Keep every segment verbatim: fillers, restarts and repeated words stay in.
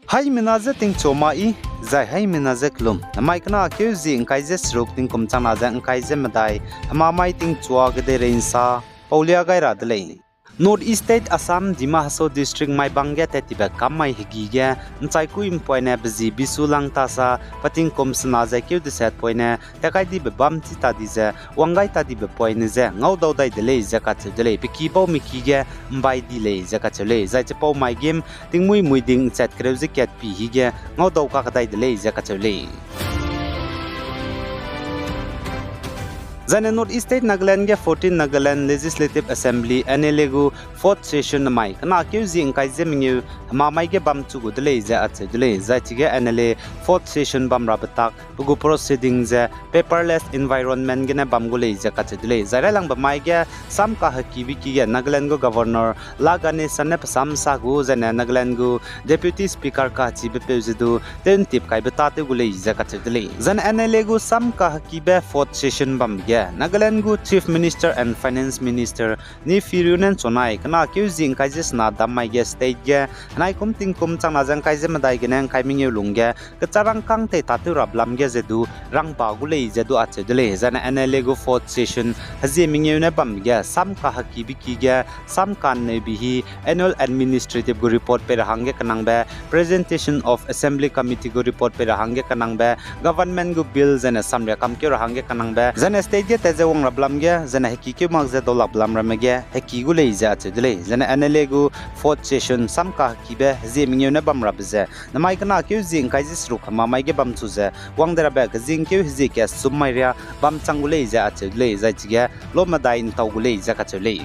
Haimena je tingchua ma i, zai haimena je kelum. Namai kena keu zi ngkai ze seruk tingkum changna ze ngkai ze medai, hemamai tingchua kedeirei nsa paulia gai ra de lei. North East State Assam, Dima Hasao District Maibang ge tat tibe kam mai hegî ge, nchai kui mpoine bezi bisu lang tasa, pa tingkum sena ze keu deset poine, tat kai dibe bam chi ta di ze, wang gai ta dibe poine je, ngau dau dai de lei ze kacheu de lei, pe ki bau miki ge, mbai di lei ze kacheu lei, zai chipau mai gim, tingmui muiding nchat kereu ze kat pi hige, ngau dau kak dai de lei ze kacheu lei. Zaine North East State Nagaland ge fourteen Nagaland Legislative Assembly, N L A gu fourth session namai kena keu zi ngkai ze mengeu hemamai ge bam chu gu de lei ze acheu de lei. Zai chige N L A fourth session bam rabe tak, pe gu proceeding ze paperless environment gene bam gu lei ze kacheu de lei. Zai railangbe mai ge sam kahekibe ki ge Nagaland gu Governor La Ganesan ne pe sam sa gu, zaine Nagaland gu Deputy Speaker kachibe peu ze du, tew ntip kaibe tâtew gu lei ze kacheu de lei. Zaine N L A gu sam kahekibe fourth session bambe ge, Nagaland gu Chief Minister and Finance Minister Neiphiu Rio ne nchunai, kena keu zi ngkai ze sena dam mai ge state ge, henai kum tingkum changna ze ngkai ze medai gene ngkai mengeu lungge, kecharangkâng tei tâtew rabe lam ge ze du, rangba gu lei ze du acheu de lei. Zaine N L A gu fourth session, hezie mengeu ne bambe ge, sam kahekibe ki ge, sam kanneube hi, annual administrative gu report pei ra hangge kenangbe, presentation of Assembly Committee gu report pei ra hangge kenangbe, government gu bill zaine samria kamkeu ra hangge kenangbe, zaine state ge tat ze wang rabe lam ge, zaine heki keu mak ze daulakbe lam ramme ge, heki gu lei ze acheu de lei. Zaine N L A gu fourth session, sam kahekibe, hezie mengeu ne bam rabe ze, namai kena keu zi ngkai ze seruk hemamai ge bam chu ze, wang de rabe kezing keu hezie kasum mai ria bam chang gu lei ze acheu de lei, zai chige, lomedai ntau gu lei ze kacheu lei.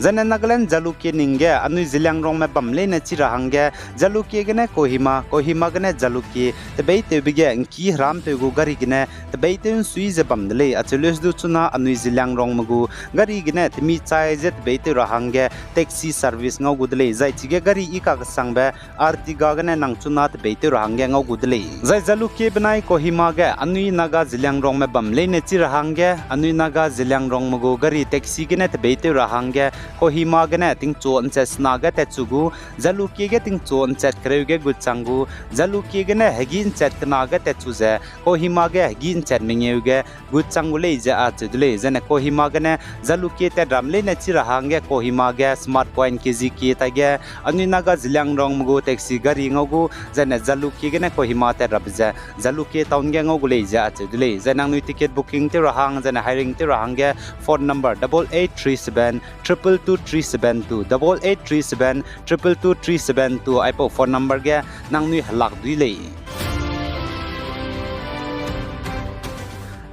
Zaine Nagaland Jalukie ning ge anui Zeliangrongme bam leine chi ra hangge, Jalukie gene Kohima, Kohima gene Jalukie, tebeitewbe ge ngki herampeu gu gari gene, tebeitew nsui ze bam de lei, acheu leuse du chuna anui Zeliangrongme gu gari gene temi chai ze tebeitew ra hangge taxi service ngau gu de lei, zai chige gari i kakesangbe Ertiga gene nang chuna tebeitew ra hangge ngau gu de lei. Zai Jalukie benai Kohima ge anui Naga Zeliangrongme bam leine chi ra hangge, anui Naga Zeliangrongme gu gari taxi gene tebeitew ra hangge, Kohima gene tingchu nchat sena ge tatchu gu, Jalukie ge tingchu nchat kereu ge gut chang gu, Jalukie gene hegî nchat kena ge tatchu ze, Kohima ge hegî nchat mengeu ge gut chang gu lei ze acheu de lei. Zaine Kohima gene Jalukie tat ram leine chi ra hangge Kohima ge Smart Point K Z K taige anui Naga Zeliangrongme gu taxi gari ngau gu, zaine Jalukie gene Kohima tat rabe ze Jalukie town ge ngau gu lei ze acheu de lei. Zai nangnui ticket booking tew ra hang, zaine hiring tew ra hangge phone number double eight three seven triple two three seven two, double eight three seven triple two three seven two aipau phone number ge nangnui helak dui lei.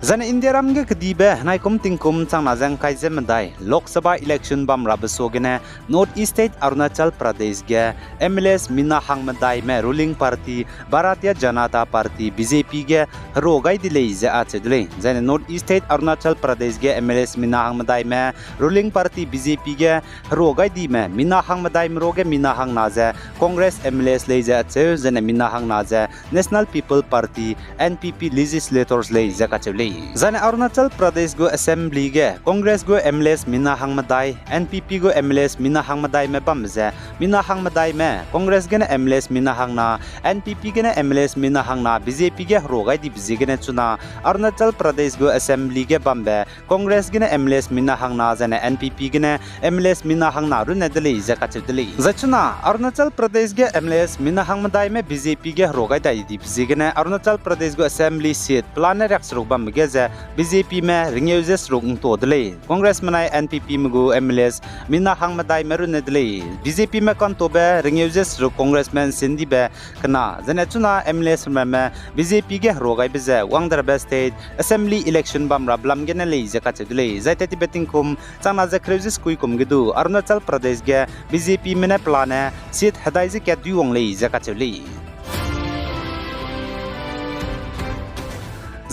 Zaine Indiaram ge kedibe henai kum tingkum changna ze ngkai ze medai Lok Sabha election bam rabe suagene North East State Arunachal Pradesh ge M L As mina hangmedaime ruling party Bharatiya Janata Party, B J P ge herua gai di lei ze acheu de lei. Zaine North East State Arunachal Pradesh ge M L As mina hangmedaime ruling party B J P ge herua gai dime mina hangmedaime ruage mina hangna ze Congress M L As lei ze acheu, zaine mina hangna ze National People Party, N P P legislators lei ze kacheu lei. Zaine Arunachal Pradesh gu Assembly ge Congress gu M L As mina hangmedai, N P P gu M L As mina hangmedaime bambe ze, mina hangmedaime Congress gene M L As mina hangna, N P P gene M L As mina hangna, B J P ge herua gai dibe ziegene chuna Arunachal Pradesh gu Assembly ge bambe Congress gene M L As mina hangna, zaine N P P gene M L As mina hangna runne de lei ze kacheu de lei. Zai chuna Arunachal Pradesh ge M L As mina hangmedaime B J P ge herua gai dai dibe ziegene Arunachal Pradesh gu Assembly seat pelane riakseruk bambe ge ze B J P me rengeu ze seruk ntua de lei. Congress menai N P P me gu M L As mina hangmedaime runne de lei. B J P me kantobe rengeu ze seruk Congressme nsin dibe kena, zaine chuna M L As ramme B J P ge herua gaibe ze wang de rabe state Assembly election bam rabe lam gene lei ze kacheu de lei. Zai tat tibe tingkum changna ze kereu ze sekui kum ge du Arunachal Pradesh ge B J P me ne pelane seat hedai ze kat dui wang lei ze kacheu lei.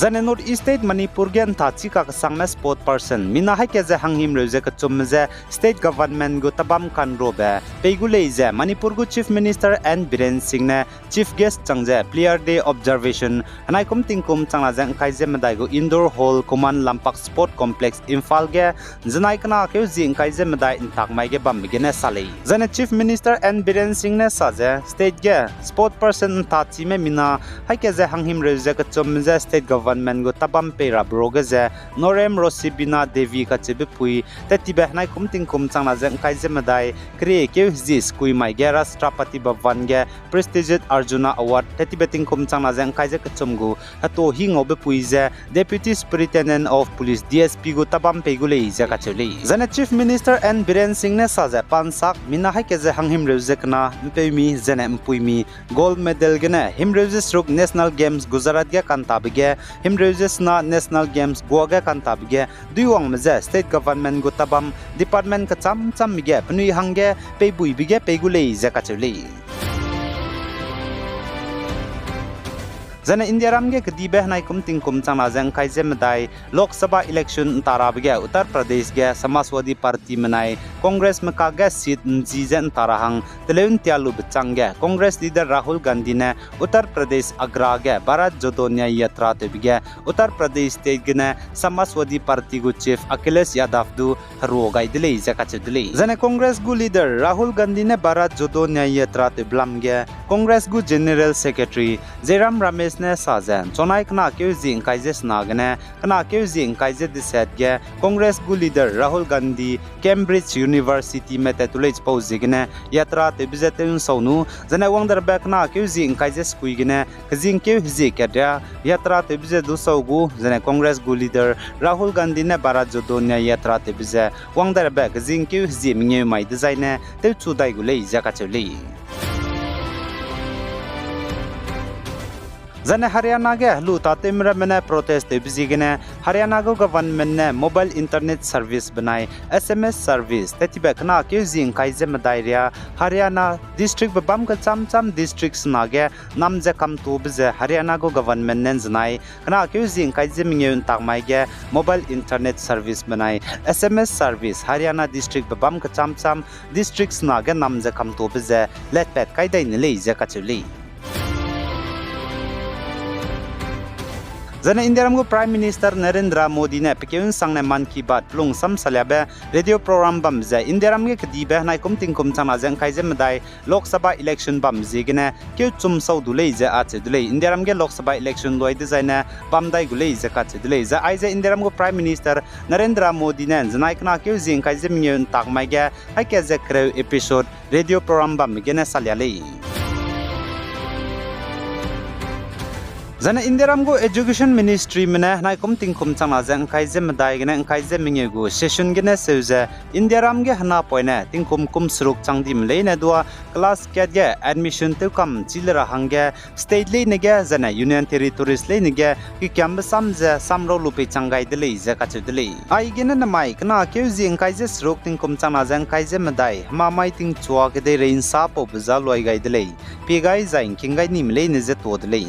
Zaine North East State Manipur ge ’nta chika kesangme sport person mina haî ke ze hanghimreu ze kechumme je state government gu tabam kanrobe pei gu lei ze Manipur gu Chief Minister N Biren Singh ne chief guest chang ze Player Day observation henai kum tingkum changna ze ’ngkai ze medai gu Indoor Hall Command Lampak Sport Complex Imphal ge ’nzenai kena keu zi ’ngkai ze medai ’ntak mai ge bambe gene sa lei. Zaine Chief Minister N Biren Singh ne sa ze state ge sport person ’nta chime mina haî ke ze hanghimreu ze kechumme je state government gu tabam pei rabe ruage ze Norem Rosibina Devi kacheube pui tat tibe henai kum tingkum changna ze ’ngkai ze medai keriekeu hezie sekui mai ge Rashtrapati Bhavan ge prestigious Arjuna Award tat tibe tingkum changna ze ’ngkai ze kechum gu heto hi ngaube pui ze Deputy Superintendent of Police, D S P gu tabam pei gu lei ze kacheu lei. Zaine Chief Minister N Biren Singh ne sa ze pa ’nsak mina haî ke ze hanghimreu ze kena ’mpeumi zaine ’mpuimi gold medal gene himreu ze seruk National Games Gujarat ge kantabe ge, himreu ze sena National Games Goa ge kantabe ge duiwangme ze state government gu tabam department kecham chamme ge penui hangge peibuibe ge pei gu lei ze kacheu lei. Zaine Indiaram ge kedibe henai kum tingkum changna ze ’ngkai ze medai Lok Sabha election ’nta rabe ge Uttar Pradesh ge Samajwadi Party menai Congressme kakge seat ’nzi ze ’nta ra hang teleu ’ntia lube chângge Congress leader Rahul Gandhi ne Uttar Pradesh Agra ge Bharat Jodo Nyay Yatra tewbe ge Uttar Pradesh state gene Samajwadi Party gu chief Akhilesh Yadav du herua gai de lei ze kacheu de lei. Zaine Congress gu leader Rahul Gandhi ne Bharat Jodo Nyay Yatra tewbe lam ge Congress gu General Secretary Jairam Ramesh ne sa ze ’nchunai kena keu zi ’ngkai ze sena gene kena keu zi ’ngkai ze deset ge Congress gu leader Rahul Gandhi Cambridge Universityme tat tu lei chipau ziegene yatra tewbe ze tew ’nsau nu, zaine wang derabe kena keu zi ’ngkai ze sekui gene kezingkeu hezie kat ria yatra tewbe ze du sau gu, zaine Congress gu leader Rahul Gandhi ne Bharat Jodo Nyay Yatra tewbe ze wang derabe kezingkeu hezie mengeu mai dezaine tewchu dai gu lei ze kacheu lei. Zaine Haryana ge helu tâtewme ramme ne protest tewbe ziegene Haryana gu government ne mobile internet service benai S M S service tat tibe kena keu zi ’ngkai ze medai ria Haryana districtbe bam kecham cham district sena ge nam ze kamtube ze Haryana gu government ne ’nzenai kena keu zi ’ngkai ze mengeu ’ntak mai ge mobile internet service benai S M S service Haryana districtbe bam kecham cham district sena ge nam ze kamtube ze letpat kai dai ne lei ze kacheu lei. Zaine Indiaram gu Prime Minister Narendra Modi ne pekeu ’nsangne Mann Ki Baat pelung samsaliabe radio program bam ze Indiaram ge kedibe henai kum tingkum changna ze ’ngkai ze medai Lok Sabha election bam ziegene keu chum sau du lei ze acheu de lei. Indiaram ge Lok Sabha election luai dezaine bam dai gu lei ze kacheu de lei. Zai aize Indiaram gu Prime Minister Narendra Modi ne ’nzenai kena keu zi ’ngkai ze mengeu ’ntak mai ge haî ke ze kereu episode radio program bam gene salia lei. Zaine Indiaram gu Education Ministryme ne henai kum tingkum changna ze ’ngkai ze medai gene ’ngkai ze mengeu gu session gene seu ze Indiaram ge henapoine tingkum kum seruk chang dime leine dua class kat ge admission tewkam chi le ra hangge state leine ge zaine Union Territories leine ge kekiambe sam ze samrau lu pei chang gai de lei ze kacheu de lei. Aigene nemai kena keu zi ’ngkai ze seruk tingkum changna ze ’ngkai ze medai hemamai tingchua kedeirei ’nsa paube za luai gai de lei. Pie gai zai ’ngking gai nime leine ze tuâ de lei.